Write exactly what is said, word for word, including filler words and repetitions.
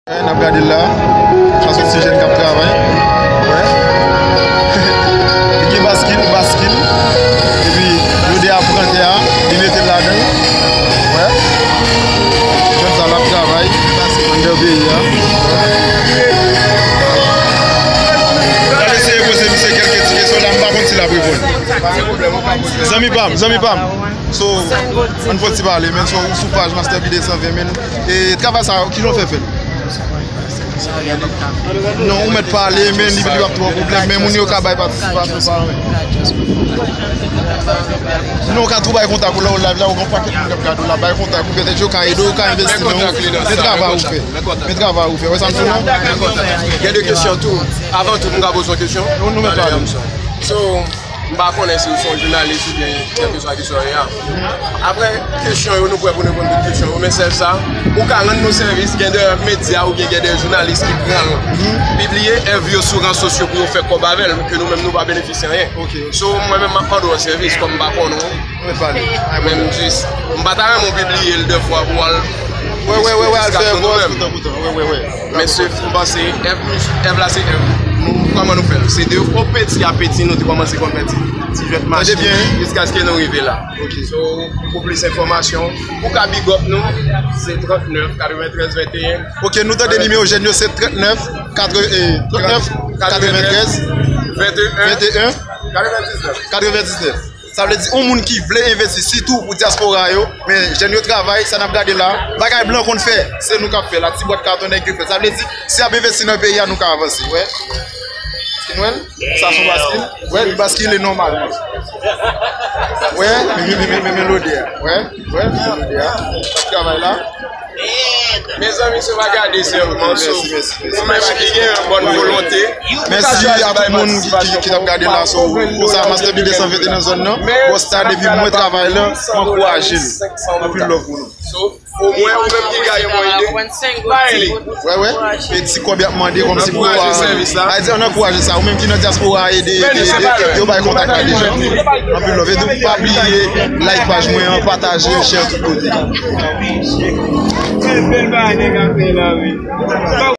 N ap gade l la. Sa se yon ti jèn k ap travay. Wè. Li gen baskil, baskil. Epi, lodè a pran tè a, li mete l ladan l. Wè. Jèn sa l ap travay anndan peyi a. N ap eseye poze misye kèlke ti kesyon la, m pa konn si l ap reponn. Zanmi pa m, zanmi pa m. So, ann fè yon ti pale, men, so, ou sou paj Master P de san ven, men, e travay sa, kijan w fè fè l? Non, ou mèt pale, men, li, li p ap twò pwoblèm, men moun yo ka bay patisipasyon pa yo. Non, ou ka tou bay kontak ou lè ou live la, ou gen yon pakèt moun k ap gade w la, bay kontak ou, petèt yo ka ede w, yo ka envesti nan ou, men travay ou fè. Men travay ou fè, wè sa m di w la? Gen de kesyon tou. Avan tout, m ka poze yon kesyon? Nou, nou mèt pale. So, M pa konnen si w se yon jounalis oubyen kèlkeswa kesyon w ye a. Apre kesyon yo, nou prè pou n reponn tout kesyon yo, men sèl sa, ou ka rann nou sèvis, gen de medya oubyen gen de jounalis ki pral pibliye èv yo sou ran sosyo pou yo fè kòb avè l, ke nou menm nou pa benefisye anyen. So, mwen menm, m ap mande w yon sèvis, kòm m pa konnen w, men m jis, m pa ta renmen w pibliye l de fwa pou w al Wè, wè, wè, wè, al fè vòz, koutan, koutan, wè, wè, wè. Men se, m panse, èv, èv la se èv. Nou, kòman nou fè l? Se de o peti a peti, nou te kòmanse konn fè ti, ti jwèt mache, jiskaske nou rive la. Ok. So, pou plis enfòmasyon, ou ka big up nou, se trannèf katreventrèz venteyen. Ok, nou tande nimewo jèn yo, se trannèf, katre, eh, trannèf, katreventrèz, venteyen, katrevendiznèf. Katrevendiznèf. Sa vle di, yon moun ki vle envesti, sitou pou dyaspora yo, men jèn yo travay, sa n ap gade la, bagay blan konn fè, se nou k ap fè l, a ti bwat katon nèg yo fè. Sa vle di, si y ap envesti nan peyi a, nou ka avanse, wè. Èske nou wè l? Sa se yon baskil. Wè, li baskile nòmalman. Wè, men, men, men, men, men lodè a. Wè, wè, men lodè a. Travay la. Mezanmi, se pa gade sèlman, so, mèsi, mèsi, mèsi, ou menm ki gen yon bòn volonte, mèsi a tout moun ki, ki, ki t ap gade la, so, konsa, Master P de san venteyen nan zòn nan, bòs ta, depi mwen travay la, m ankouraje l. Anpil love pou nou. So, omwen, ou menm ki gaye yon ide, bay li. Wè, wè. E ti kòb y ap mande kòmsi pou ankouraje sèvis la. Sa vle di, ann ankouraje sa. Ou menm ki nan dyaspora, ede, ede, ede, ede, yo bay kontak la deja. Anpil love. E tou, pa bliye, like paj mwen an, pataje, share tout kote. Bèl bagay nèg ap fè la, wi.